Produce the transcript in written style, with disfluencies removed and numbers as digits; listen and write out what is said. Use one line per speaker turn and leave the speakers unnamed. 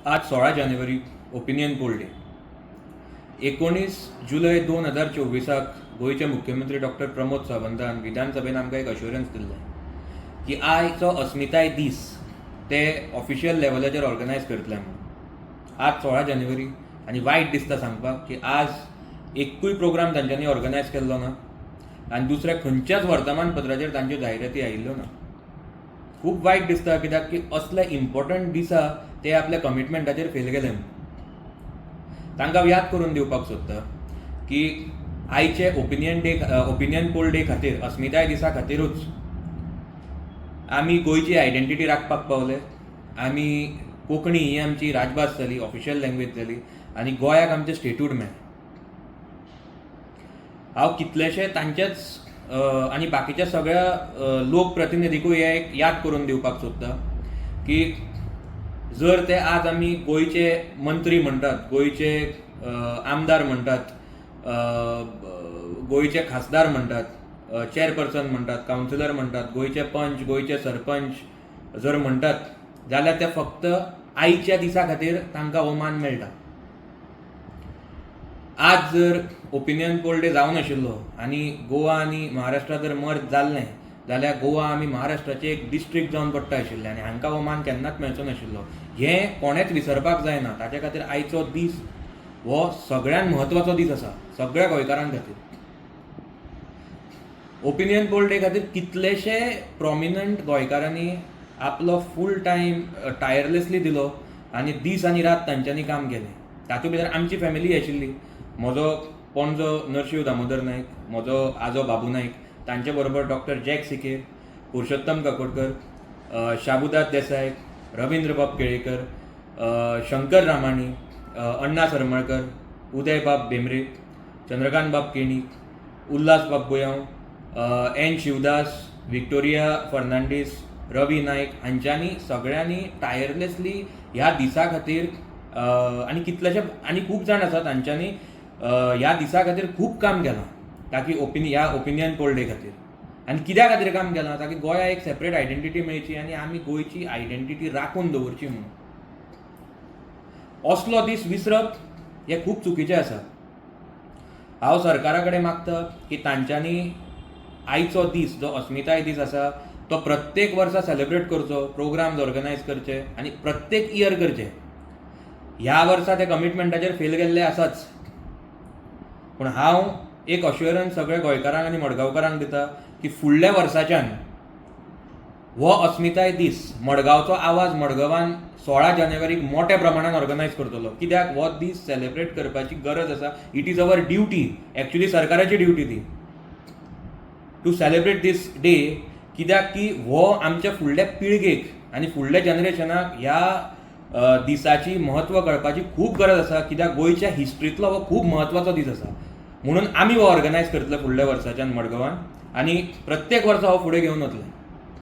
आज 16 जानेवारी, opinion poll day. 19 जुलय 2024 गोंयचे मुख्यमंत्री डॉक्टर प्रमोद सावंतान विधानसभेन आमकां एक अश्योरन्स दिल्लें की आयचो अस्मिताय दीस ते ऑफिशियल लेवलाचेर ऑर्गनायज करतले म्हणून. आज 16 जानेवारी आनी वायट दिसता सांगपाक की आज एक्कूय प्रोग्राम तांच्यांनी ऑर्गनायज केल्लो ना आनी दुसऱ्या खंयच्याच वर्तमानपत्राचेर तांच्यो जायराती आयिल्ल्यो ना. खूब वायट दिसता, कित्याक की असल्या इम्पॉर्टंट दिसा ते आपल्या कमिटमेंटाचेर फेल गेले. तांकां याद करून दिवपाक सोदता की आयचे opinion day, opinion poll day खातीर, अस्मिताय दिसा खातीरूच आमी गोंयची आयडेंटिटी राखपाक पावले. आमी कोंकणी ही आमची राजभास जाली, ऑफिशियल लँग्वेज जाली आनी गोंयाक आमचें स्टेटूड मेळ्ळें. हांव कितलेशे तांचेच आनी बाकीच्या सगळ्या लोकप्रतिनिधीकूय हें एक याद करून दिवपाक सोदता की जर ते आज आमी गोंयचे मंत्री म्हणटात, गोंयचे आमदार म्हणटात, गोंयचे खासदार म्हणटात, चेअरपर्सन म्हणटात, कावन्सिलर म्हणटात, गोंयचे पंच, गोंयचे सरपंच जर म्हणटात जाल्यार ते फक्त आयच्या दिसा खातीर तांकां हो मान मेळटा. आज जर ओपिनियन पोल डे जावनाशिल्लो आनी गोवा आनी महाराष्ट्रा जर मर्ज जाल्लें जाल्यार गोवा आमी महाराष्ट्राचें एक डिस्ट्रिक्ट जावन पडटा आशिल्लें आनी हांकां हो मान केन्नाच मेळचो नाशिल्लो. हें कोणेंच विसरपाक जायना. ताचे खातीर आयचो दीस हो सगळ्यांत म्हत्वाचो दीस आसा सगळ्या गोंयकारां खातीर. ओपिनियन पोल डे खातीर कितलेशे प्रोमिनंट गोंयकारांनी आपलो फूल टायम टायरलेसली दिलो आनी दीस आनी रात तांच्यांनी काम केलें. तातूंत भितर आमची फॅमिली आशिल्ली. म्हजो पणजो नरशिंव दामोदर नायक, म्हजो आजो बाबू नायक, तांचे बरोबर डॉक्टर जॅक सिकेर, पुरुषोत्तम काकोडकर, शाबुदाद देसाय, रविंद्रबाब केळेकर, शंकर रामाणी, अण्णा सरमळकर, उदयबाब भेंब्रे, चंद्रकांतबाब केणी, उल्हासबाब बुयांव, एन शिवदास, विक्टोरिया फर्नांडीस, रवी नायक हांच्यांनी सगळ्यांनी टायरलेसली ह्या दिसा खातीर आनी कितलेशे आनी खूब जाण आसात, तांच्यांनी ह्या दिसा खातीर खूब काम केलां ताकी ह्या ओपिनियन पोल डे खातीर. आनी कित्या खातीर काम केलां? ताकी गोंया एक सेपरेट आयडेंटिटी मेळची आनी आमी गोंयची आयडेंटिटी राखून दवरची म्हणून. असलो दीस विसरप हें खूब चुकीचें आसा. हांव सरकारा कडेन मागता की तांच्यांनी आयचो दीस जो अस्मिताय दीस आसा तो प्रत्येक वर्सा सेलेब्रेट करचो, प्रोग्राम्स ऑर्गनायज करचे आनी प्रत्येक इयर करचे. ह्या वर्सा ते कमिटमेंटाचेर फेल गेल्ले आसाच, पूण हांव एक अश्योरन्स सगळ्या गोंयकारांक आनी मडगांवकारांक दिता की फुडल्या वर्साच्यान हो अस्मिताय दीस मडगांवचो आवाज मडगांवान 16 जानेवारीक मोठ्या प्रमाणान ऑर्गनायज करतलो, कित्याक हो दीस सेलेब्रेट करपाची गरज आसा. It is our duty actually, सरकाराची ड्युटी ती टू सेलेब्रेट दीस डे, कित्याक की हो आमच्या फुडल्या पिळगेक आनी फुडल्या जनरेशनाक ह्या दिसाची म्हत्व कळपाची खूब गरज आसा, कित्याक गोंयच्या हिस्ट्रींतलो हो खूब म्हत्वाचो दीस आसा. म्हणून आमी हो ऑर्गनायज करतले फुडल्या वर्साच्यान मडगांवान आनी प्रत्येक वर्सा हो फुडें घेवन वतले.